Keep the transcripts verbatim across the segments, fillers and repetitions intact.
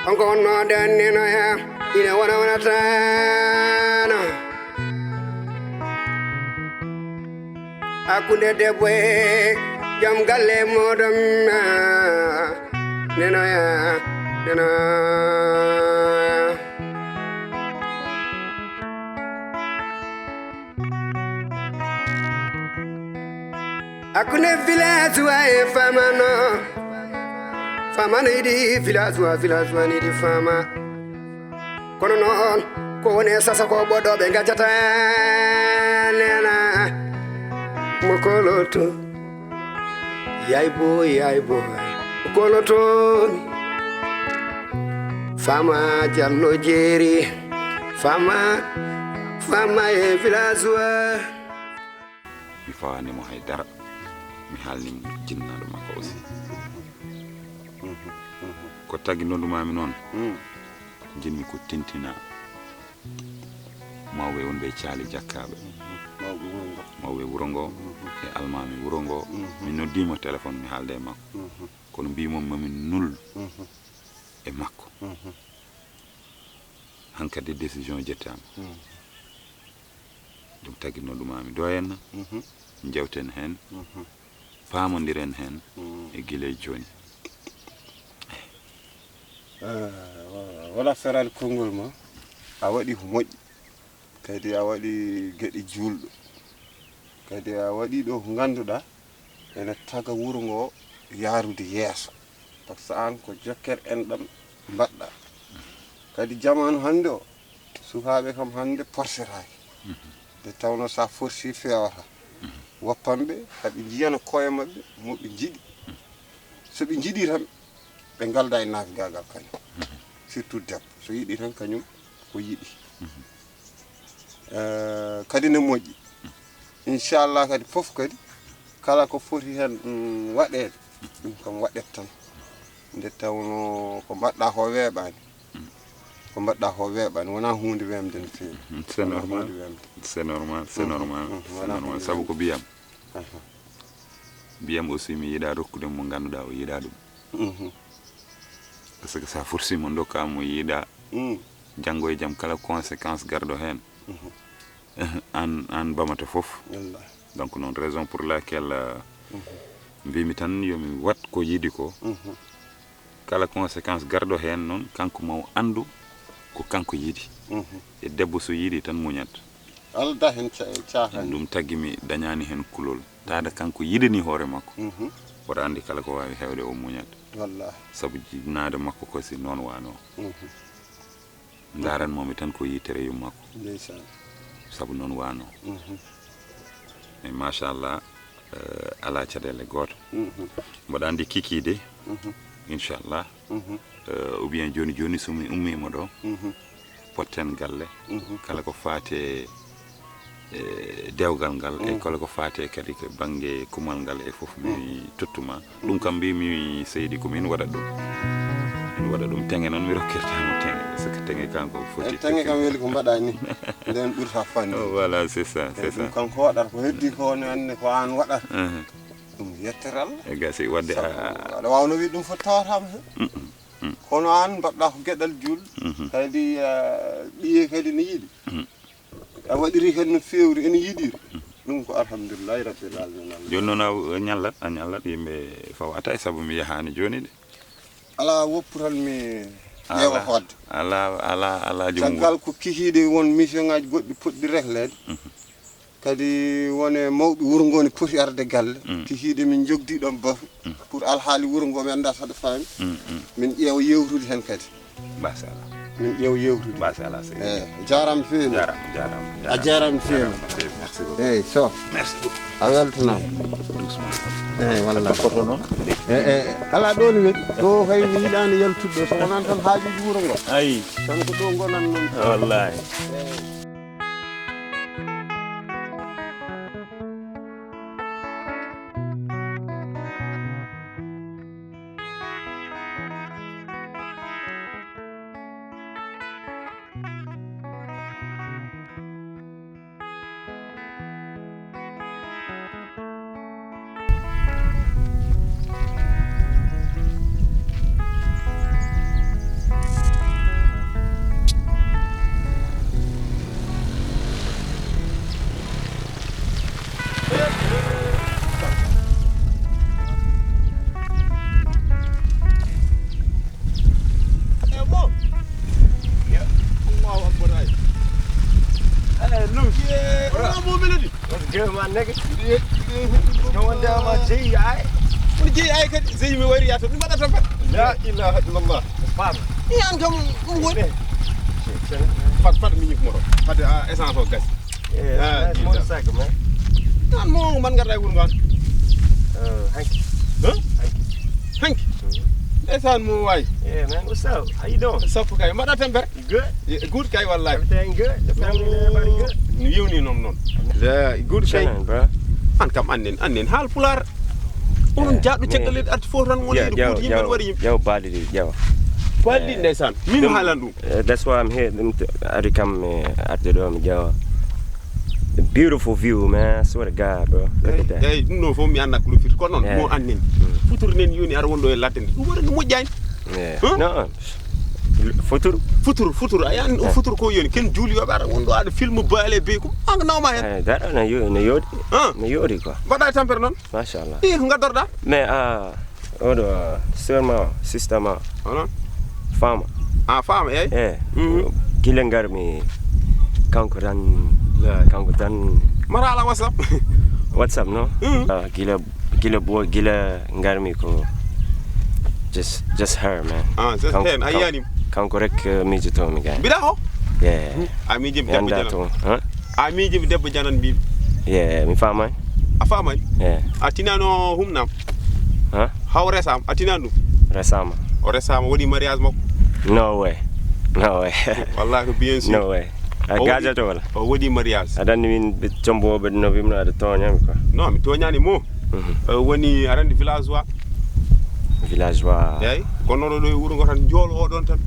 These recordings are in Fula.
Kanko wonnoo danninoya, ina wona wonataano. Hakkunde debbo e jom galle mooɗon, nenoya, nenoya. Hakkunde village wa e famano, famano yiɗi village wa, village wa yiɗi fama. Kono noon ko woni e sasa ko ɓoɗɗo ɓe gajata nena mo koloto. Yay boy, yay boy, koloto. Fama Jallo Jeeri, fama, fama e village wa. Mi fawaani mo hay dara. Mi haalni mo jinnaaɗo makko aussi. Ko tagi noddumaami noon, njiɗmi ko tintina mawɓe wonɓe e caali jakkaaɓe. Mawɓe wuro ngo. Mawɓe wuro ngo e almaami wuro ngo. Mi noddiima téléphone, mi haalde e makko. Kono mbiimi mo mamin nul e makko. Hankadi décision jettaama. Ɗum tagi noddumaami ɗo henna. Njewten heen, paamondiren heen e gila e jooni. Ah, wa-, wala feral konngol ma, a waɗi ko moƴƴi, kadi a waɗi geɗe juulɗo, kadi a waɗi ɗo ko ngannduɗaa ene taga wuro ngo yaarude yeeso, par ce que aan ko jokker enɗam mbaɗɗa. Kadi jamaanu hannde o, sukaaɓe kam hannde porsetaake. Nde tawnoo so a forsi feewata. Woppanɓe, haɓe njiyana koye maɓɓe mo ɓe njiɗi. So ɓe njiɗi tan, ɓe ngalda e naafgaagal kañum. Surtout debbo, so yiɗi tan kañum ko yiɗi. Eh, kadi ne moƴƴi. Inchallah kadi fof kadi, kala ko foti heen, mm, waɗeede, ɗum kam waɗet tan. Nde tawnoo ko mbaɗɗa ko weeɓaani. Ko mbaɗɗa ko weeɓaani, wonaa huunde weemde no feewi. Mm, c'est normal. Wonaa huunde weemde. C'est normal, c'est normal, c'est normal. Sabu ko biyam. Aha. Biyam aussi mi yiɗaa rokkude mo ngannduɗaa o yiɗaa ɗum. Mhm. Par ce que so a forsi mo ndokkaa mo yiɗaa, janngo e jam kala conséquence garɗo heen, aan, aan mbamata fof. Wallaahi. Donc noon raison pour laquelle, euh, mbiimi tan yo mi waɗ ko yiɗi ko. Kala conséquence garɗo heen noon, kanko ma o anndu ko kanko yiɗi. E debbo so yiɗi tan muñat. Alda heen ca-, caahaani. Ɗum tagi mi dañaani heen kulol. Taada kanko yiɗani hoore makko. Oɗa anndi kala ko waawi heewde o muñat. Wallaahi. Sabu jibnaade makko ko si noon waanoo. Ndaaran mo mi tan ko yitere yummakko. Ndeysaan. Sabu noon waanoo. E machallah, eh, alaa caɗeele gooto. Mboɗo anndi kikiiɗe, inchallah. Eh, ou bien jooni jooni so mi ummiima ɗo, potten galle, kala ko faati e e dewgal ngal, e kala ko faati e kadi ko bannge kumal ngal e fof, mi tottuma. Ɗum kam mbimi seydi ko min waɗa ɗum. Min waɗa ɗum. Teŋe noon mi rokkirta mo teŋe, parce que teŋe kanko foti. E teŋe kam weli ko mbaɗa ni. Nden ɓurta fanni. Oh, voilà, c'est ça, c'est ça. Ɗum kanko waɗata ko heddi ko ne anne ko an waɗata. Ɗum yettere Allah. E gasi wadde a. Aɗa wawno wi ɗum fof tawatama hen. Kono an mbaɗɗa ko geɗal jul. Kadi, eh, ɓiye kadi ne yiɗi. A waɗiri heen no feewri, ene yiɗiri. Ɗum ko alhamdulillahi rabbil alamin. Jooni noon a ñallat, a ñallat yimɓe fawata e sabu mi yahaani jooni de. Alaa woppu tan mi ƴeewa hoɗde. Alaa, alaa, alaa joom wuro. Caggal ko kikiiɗe won mission ŋaaji goɗɗi poɗɗi rekleede. Kadi wone mawɓe wuro ngo ne poti arde galle. Kikiiɗe min njogdi ɗoon bafu. Pour alhaali wuro ngo mi anndaa saɗa faami. Min ƴeewa yewtude heen kadi. Machallah. Min ƴeew yewtude. Machallah, seydi. Eh, jaaraama feewi. Jaaraama, jaaraama, a jaaraama feewi. Jaaraama feewi. Merci beaucoup. Eeyi, so. Merci beaucoup. A weltanaama. Doucement. Eeyi, wallaahi. Foto noon. Eeyi, eeyi. Alaa ɗo ne weli. Ɗo kay mi yiɗaani yaltude ɗo. So wonaan tan haajuuji wuro ngo. Ayi. Tan ko ɗo ngonan noon. Wallaahi. Eeyi. Nege. No wonde ama jeyi ay. Woni jeyi ay kadi, jeyi mi wari yato. Mi waɗata mbaɗ. La ilaha illallah. Faam. Ni an kam ɗum woni. Fat, fat mi ñif moto. Fat, ah, essence o gas. Eh, ah, mon sac, man. An mo man ngarɗa e wuro ngon. Eh, hanki. Huh? Hanki. Hanki. Ndeysaan mo waay. Yeah, man, what's up? How you doing? Sappo kay. Mbaɗa tempere? Good. Yeah, good kay wallahi. Everything good? The family and everybody good? No yewni noon noon. Yeah, good kay. Chilling, bro. An kam annen, annen haal pulaar. Onon jaɗo caggal leydi arti fof tan woni ƴeew, ƴeew, ƴeew baali ɗi, ƴeew. Baali ɗi ndeysaan. Min haalan ɗum. Uh, that's why I'm here. Ɗum to, ari kam mi arde ɗo mi ƴeewa. The beautiful view, man. I swear to God, bro. Look at that. Eyi, ɗum ɗo fof mi annda ko ɗum fiti. Kono noon, mo annen. Futuro nen yoni aɗa wonɗo e ladde nde. Ɗum waɗa no moƴƴani. Yeah. Huh? No. Futuro? Futuro, futuro. A yan futuro ko yoni. Ken juuli yoɓe aɗa wonɗo aɗa film baale be ko. An nawma hen. Eh, that no yo-, no yodi. Huh? No yodi quoi. Mbaɗa e tampere noon? Machallah. Ih, ko ngadorɗa? Mais, ah, oɗo, ah, sœur ma, sister ma. Hono? Faama. Ah, faama, eyi? Eh. Mhm. Gila ngarmi kanko tan, kanko tan. Mara ala WhatsApp? WhatsApp, no? Mhm. Ah, gila, gila bo, gila ngarmi ko just, just her, man. Ah, just her. A yiyani mo? Kanko rek, eh, miijotomi, gars. Mbiɗa ho? Yeah. A miijimi debbo janan. Huh? A miijimi debbo janan mbiimi. Yeah, mi faamani. A faamani? Yeah. A tinano humnam? Huh? Haw resama, a tinani ɗum? Resama. O resama, waɗi mariage makko? No way. No way. Wallahi ko bien sûr. No way. A gajato wala? O waɗi mariage. Aɗa anndi min ɓe combo ɓe no wimno aɗa tooñami quoi. Non, mi tooñani mo. Mhm. Eh, woni aɗa anndi villageois. Villageois. Eyi, gonnoɗo ɗo e wuro ngo tan joolo o ɗon tan.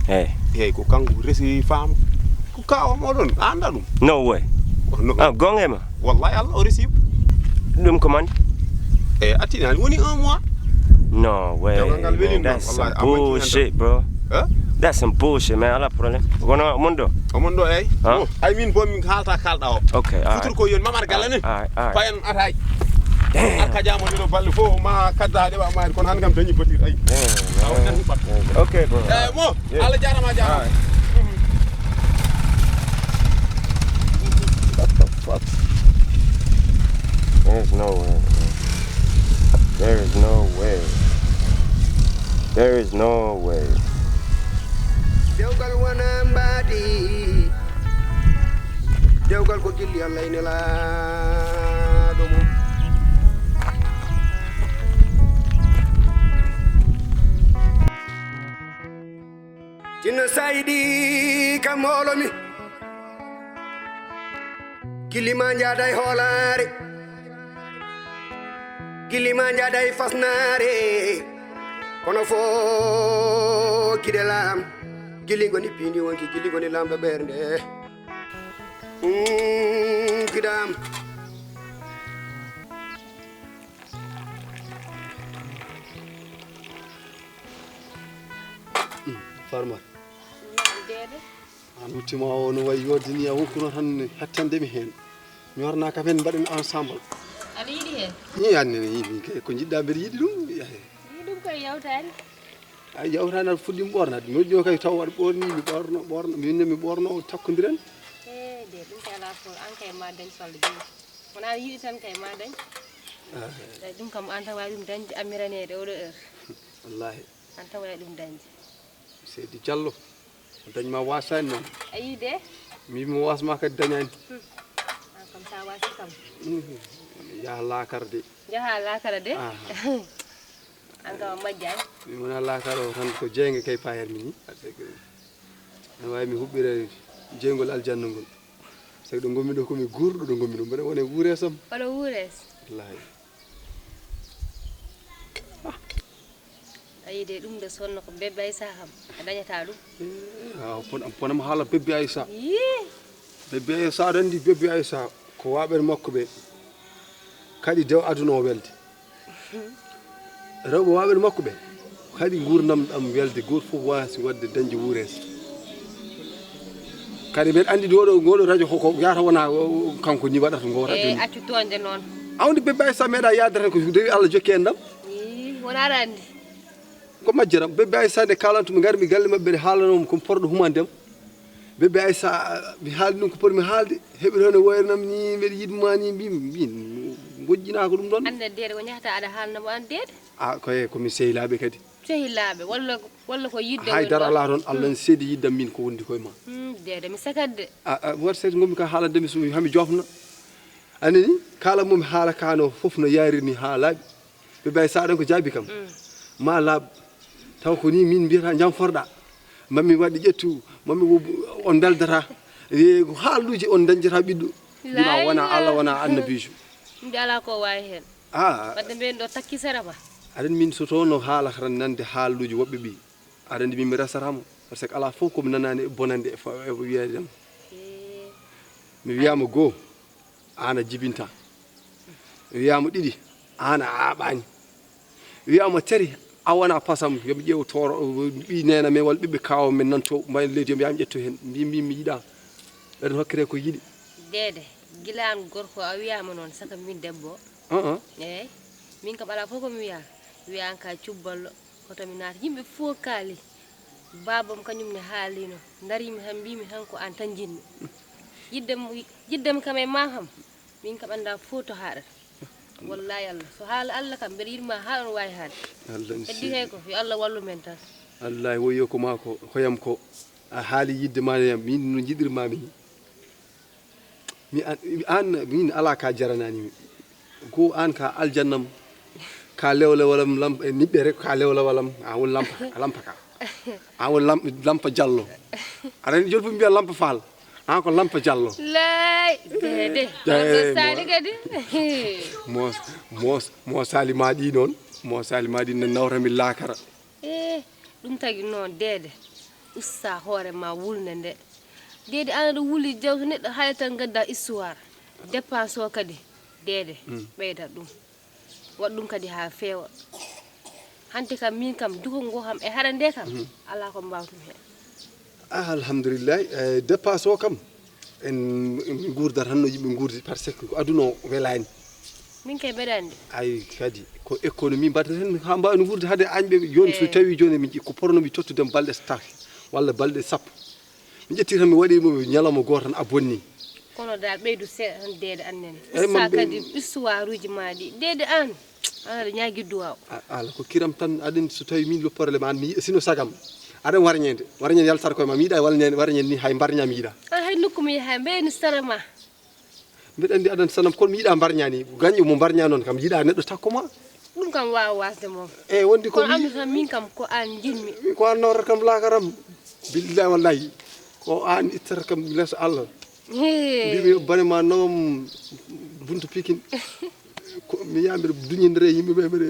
Eyi. Eyi, ko kanko resi faama. Ko ka o moɗon, a annda ɗum? No way. Oh, no. Ah, gonga e ma? Wallahi Allah, o resi. Ɗum ko man? Eh, a tinani woni un mois. No way. Dewgal ngal weli man. That's some bullshit, bro. Huh? That's some bullshit, man. Ala problème. Kono mon ɗo? O mon ɗo, eyi. Huh? Oh, ay min bo min haalta kalɗa o. Okay, all right. Futur ko yon mamar gala ni. All right, all right. Payan atay. Damn. Aka jamo dino balle fo ma kadda de ba mari kono han kam dañi batir ay. Damn, man. Okay, bro. Eh, mo. Yeah. Allah jarama jarama. All right. What the fuck? There's no way, man. There is no way. There is no way. Dewgal wona mbaadi. Dewgal ko gilli Allah e nelaaɗo mum. Tinno Saydi kam hoolomi. Gilli ma njaada e hoolaare. Gilli ma njaada e fasnaare. Kono fo giɗe laam. Gilli ngoni piindi wonki, gilli ngoni laamɗo ɓernde. Mm, giɗam. Mm, Farmata. Naam, deede. An wutte ma o no wayi yodde ni, a wonkuno tan hettande mi heen. Mi warna kam heen mbaɗen ensemble. Aɗa yiɗi heen? Ni an ne yiɗi kay ko njiɗɗa mbeɗa yiɗi ɗum. Ni ɗum koye yawtaani. Ay, yawtaani aɗa fuɗɗi mi ɓornaade. Mi moƴƴo kay taw aɗa ɓorni, mi ɓorno, ɓorno, min ne mi ɓorno, takkondiren. Eh, de, ɗum kay alaa fof, an kay ma dañ solde joyi. Wona a yiɗi tan kay ma dañ. Ah. Eyi, ɗum kam an tan waawi ɗum dañde, ammiraneede oɗo heure. Wallahi. An tan waawi ɗum dañde. Seydi Diallo, dañ ma wasaani noon. A yii de? Mi mo wasma kadi dañaani. Hmm. An kam sa wasi kam. Mhm. Yaha laakara de. Jaha laakara de? Aha. An kam a majjaani. Mi wona laakara o tan ko jeynge kay payer mi ni. Ene waawi mi huɓɓira jeyngol aljanna ngol. Sabu ɗo ngonmi ɗo ko mi guurɗo ɗo ngonmi ɗo. Mbeɗa wona e wuurees am. Wala wuurees? Wallahi. A yii de ɗum de sonno ko bebbe Aissa kam. A dañata ɗum. Eh, a pon-, a ponam haala bebbe Aissa. Yii. Bebbe Aissa, aɗa anndi bebbe Aissa ko waaɓere makko ɓe. Kadi dew aduna o welde. Rewɓe waaɓe makko ɓe, kadi nguurndam ɗam welde, gooto fof waasi waɗde dañde wuurees. Kadi mbeɗa anndi ɗo ɗo, ngoɗo radio ko, ko yahata wona, o, o, kanko ni waɗata ngo radio ni. Accu toñde noon. Awdi bebbe Aissa meeɗa yaade tan ko dewi Allah jokki en ɗam. Ii, wona aɗa anndi. Ko majjiram, bebbe Aissa nde kaalantu mi ngari mi galle maɓɓe nde haalanoo mi ko porɗo humande am. Bébé Aïssa, mi haaldi ɗum ko potmi haalde. Heɓi toon e woyre nam ni, mbeɗa yiɗ ma ni, mbimi, mbimi, moƴƴinaa ko ɗum ɗoon. Annde deede ko njahata aɗa haalna mo aan deede? A, koye, ko min sehilaaɓe kadi. Sehilaaɓe, walla, walla ko yiɗde woni ɗoon? Hay dara alaa toon, Allah ne seedi yiɗdam min ko wondi koye ma. Hmm, deede, mi sakat de. A, a, waɗ seede ngonmi ka haalande mi so hami joofna. Anani, kala mo mi haala ka no fof no yarir ni haa laaɓi. Bébé Aïssa ɗon ko jaabi kam. Mm. Ma laaɓ. Taw ko ni min mbiyata jamforɗa. Mami waɗi ƴettu, mami wo-, on beldata. E ko haaluuji on dañjata ɓiɗɗo. Mbima wona Allah, wona annabiijo. Mbi alaa ko waawi heen. Ah. Wadde mbiyen ɗo takki sara ma. Aɗen min so tawno haala tan nande haaluuji woɓɓe ɓi. Aɗa anndi min mi resata mo. Par ce que alaa fof ko mi nanaani e bonande e fa-, e wiyeede am. Eh. Mi wiyaama goo, aan a jibinta. Mi wiyaama ɗiɗi, aan a aaɓaani. Mi wiyaama tati, a wona pasam, yo mi ƴeew tooro, ɓii neene men walla ɓiɓɓe kaaw men nan to mbayen leydi, yo mi yaha mi ƴetto heen. Mbi, mbi, mi yiɗaa. Ɓeɗen hokkiree ko yiɗi. Deede, gila aan gorko a wiyaama noon, saka min debbo. Ah, ah. Eey, min kam alaa fof ko mi wiyaa. Wiyaa aan ka cubballo, hoto mi naata. Yimɓe fof kaali. Baabam kañum ne haalino. Ndariimi tan, mbiimi tan ko aan tan njiɗmi. Yiɗdam, yiɗdam kam e ma kam, min kam anndaa fof to haaɗata. Wallaahi Allah, so haala Allah kam, mbeɗa yiɗ ma haa ɗoon waawi haalde. Allah ne heddi seedi. Kay ko, yo Allah wallu men tan. Wallaahi woyo ko ma ko, hoyam ko. A haali yiɗde ma e am, min no njiɗir ma mi. Mi an, an, min alaa ka jaranaani mi. Ko aan ka aljannam, ka lewlewalam, lam, e niɓɓere, ka lewlewalam, aan woni lampa, lampa ka. Aan woni lam-, lampa jallo. Aɗa anndi jolfu mbiya lampa faal. Aan ko lampa jallo. Lay, deede. Eey, on ɗo mo-, saali kadi. Mo, mo, mo saali ma ɗi noon, mo saali ma ɗi ne nawta mi laakara. Eh, ɗum tagi noon, deede. Usta hoore ma wulnde nde. Deede, aan aɗa wuli jawta neɗɗo, haɗa tan ngadda histoire. Dépense o kadi, deede, mm, ɓeyda ɗum. Waɗ ɗum kadi haa feewa. Hannde kam, min kam, duko ngo kam e haɗa nde kam, mhm, alaa ko mbaawtum heen. Ah, alhamdulillahi, eh, dépense o kam, en, en nguurdat tan no yimɓe nguurdi, par ce que ko aduna o welaani. Min kay mbeɗa anndi. Ay, kadi, ko économie mbaɗaten haa mbaawen wuurde hade añɓe. Jooni so, eh, tawi jooni min, ko porno mi tottude balɗe tati walla balɗe sappo. Mi ƴetti tan mi waɗi mo ñalawma gooto tan a bonni. Kono dal ɓeydu seeɗa tan deede annen. Eey, man sa ɓe- kadi histoire uji ma ɗi. Deede aan, aan aɗa ñaagi duwaaw. A-, ala ko kiram tan aɗen so tawi min lo problème aan mi yiɗa sino sagam. Aɗen warñeede. Warñeede yaltata koye ma. Mi yiɗa warñeede, warñeede ni hay mbarña mi yiɗa. Aan hay nokku mi yaha mbeyni sara ma. Mbeɗa anndi aɗa sanam kono mi yiɗa mbarñani. Gaño mo mbarña noon kam yiɗa neɗɗo takko ma. Ɗum kam waawa wasde moom. Eey, wondi ko kono mi- anndu tan min kam ko aan njiɗmi. Ko aan nawrata kam laakaram. Billahi wallahi. Ko aan ittata kam lees Allah. Hee. Mbimi bane ma nawam buntu pikin. Ko mi yaha mbeɗa duñindira e yimɓe ɓe mbeɗa.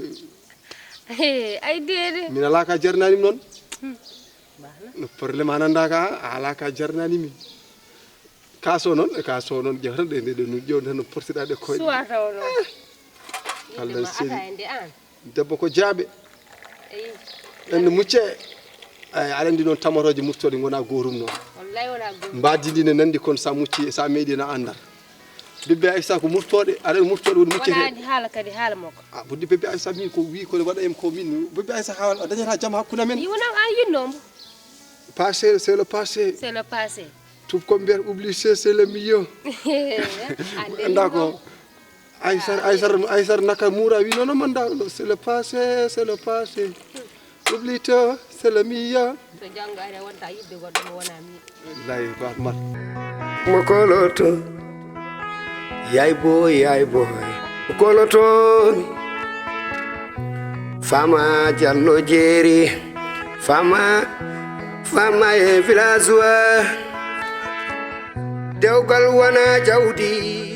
Hee, ay deede. Min alaa ka jarnani mi noon. Hmm. Baax na. No problème a nanda ka, a alaa ka jarnani mi. Ka so noon, ka so noon ƴeew tan ɗe, ɗe, ɗe no ƴeew tan no portiɗa ɗe koyɗe. Suwa taw noon. Eh. Allah seedi. Ata e nde aan. Debbo ko jaaɓe. Eyi. En no mucce. Ay, aɗa anndi noon tamotooje murtooɗe ngona goorum noon. Wallay wona goorum. Mbaadi ndi ne nandi kono sa mucci, sa meeɗi na anndar. Bébé Aïssa ko murtooɗe, aɗa anndi murtooɗe woni muccete. Wona andi haala kadi, haala makko. Ah, buddi Bébé Aïssa min ko wi ko waɗa em ko min. Bébé Aïssa haala, a dañata jam hakkunde men. Yi wona an yinno mo. Passé, c'est le passé. C'est le passé. Tout comme bien oublié, c'est le mieux. Ande yinno mo. D'accord. Aysar, Aysar, Aysar Nakamura wi noon man da, c'est le passé, c'est le passé. Oublie tout, c'est le meilleur. So janngo ari a wonta yiɗde goɗɗo mo wona mi. Wallahi, Pape Mar. Mo koloto, yay boy, yay boy. Mo koloto, fama jallo jeeri, fama, fama e village wa. Dewgal wona jawdi.